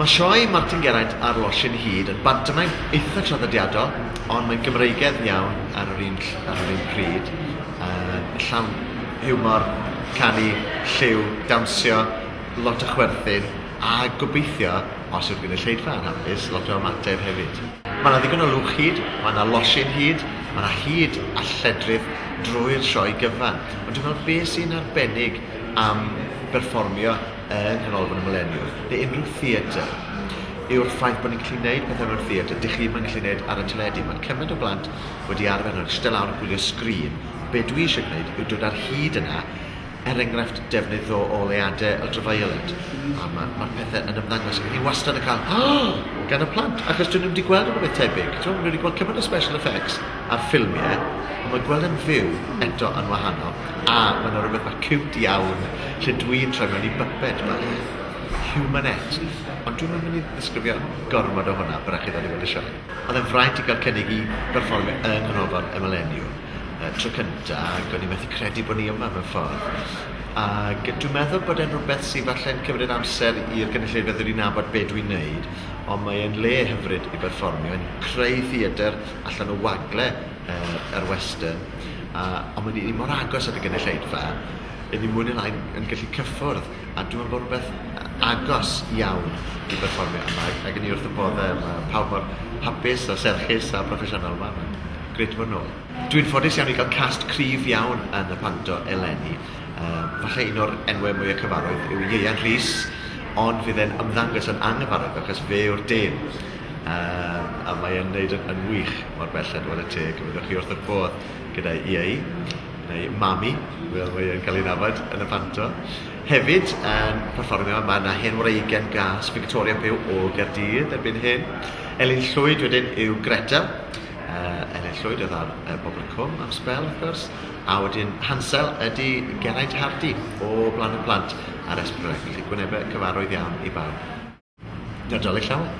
Mae sioe Martin Geraint ar Losin Hud yn bantomeim eitha traddodiadol, ond mae'n Gymreigedd iawn ar yr un, ar yr un pryd. Uh, llawn hiwmor, canu, lliw, dawnsio, lot o chwerthin, a gobeithio, os yw'r gynulleidfa yn hapus, lot o ymateb hefyd. Mae yna ddigon o lwch hud, mae yna losin hud, mae yna hud a lledrith drwy'r sioe gyfan. Ond dwi'n meddwl beth sy'n arbennig am berfformio yng Nghanolfan y Mileniwm, neu unrhyw theatr, yw'r ffaith bod ni'n gallu gwneud pethau mewn theatr dych chi ddim yn gallu gwneud ar y teledu. Mae cymaint o blant wedi arfer yn eistedd lawr yn gwylio sgrin. Be dwi eisiau gwneud yw dod â'r hud yna, er enghraifft defnydd o oleuadau ultraviolet, a mae'r ma pethau yn ymddangos. Ni wastad yn cael oh! gan y plant, achos dyn nhw'n wedi gweld rhywbeth tebyg. Ti'n maen nhw wedi gweld cymaint o special effects ar ffilmiau, ond mae gweld yn fyw eto yn wahanol. A mae 'na rywbeth bach ciwt iawn lle dwi'n troi mewn i byped bach. Humanette. Ond dwi'm yn mynd i ddisgrifio gormod o hwnna, bydd raid chi ddod i weld y sioe. Oedd e'n fraint i gael cynnig i berfformio yng Nghanolfan y Mileniwm y tro cynta, ac o'n i methu credu bod ni yma mewn ffordd. Ac dwi'n meddwl bod e'n rhywbeth sydd falle'n cymryd amser i'r gynulleidfa ddod i nabod be dwi'n neud, ond mae e'n le hyfryd i berfformio, yn creu theatr allan o wagle yr western, a, ond mae'n ni mor agos at y gynulleidfa, yn ni mwy neu lai yn gallu cyffwrdd, a dwi'n meddwl bod rhywbeth agos iawn i berfformio yma, ac yn ni wrth y boddau, mae pawb mor hapus a serchus a proffesiynol yma, mae'n grêt bod nôl. Dwi'n ffodus iawn i gael cast cryf iawn yn y panto eleni. Falle un o'r enwau mwyaf cyfarwydd yw Ieuan Rhys, ond fydd e'n ymddangos yn anghyfarwydd achos fe yw'r dyn. Yym, a mae e'n neud yn, yn wych mor belled, ware teg, a byddwch chi wrth eich bodd gyda EA, neu Mami, fel mae e'n cael ei nabod yn y panto. Hefyd, yn perfformio, mae yna hen wreigen gas, Victoria Pugh o Gaerdydd erbyn hyn. Elin Llwyd wedyn yw Greta. Uh, Elin Llwyd oedd ar uh, Bobl y Cwm am sbel, wrth gwrs. A wedyn Hansel ydy Geraint Hardy o Blan y Plant ar S4C, felly gwynebau cyfarwydd iawn i bawb. Nadolig Llawen!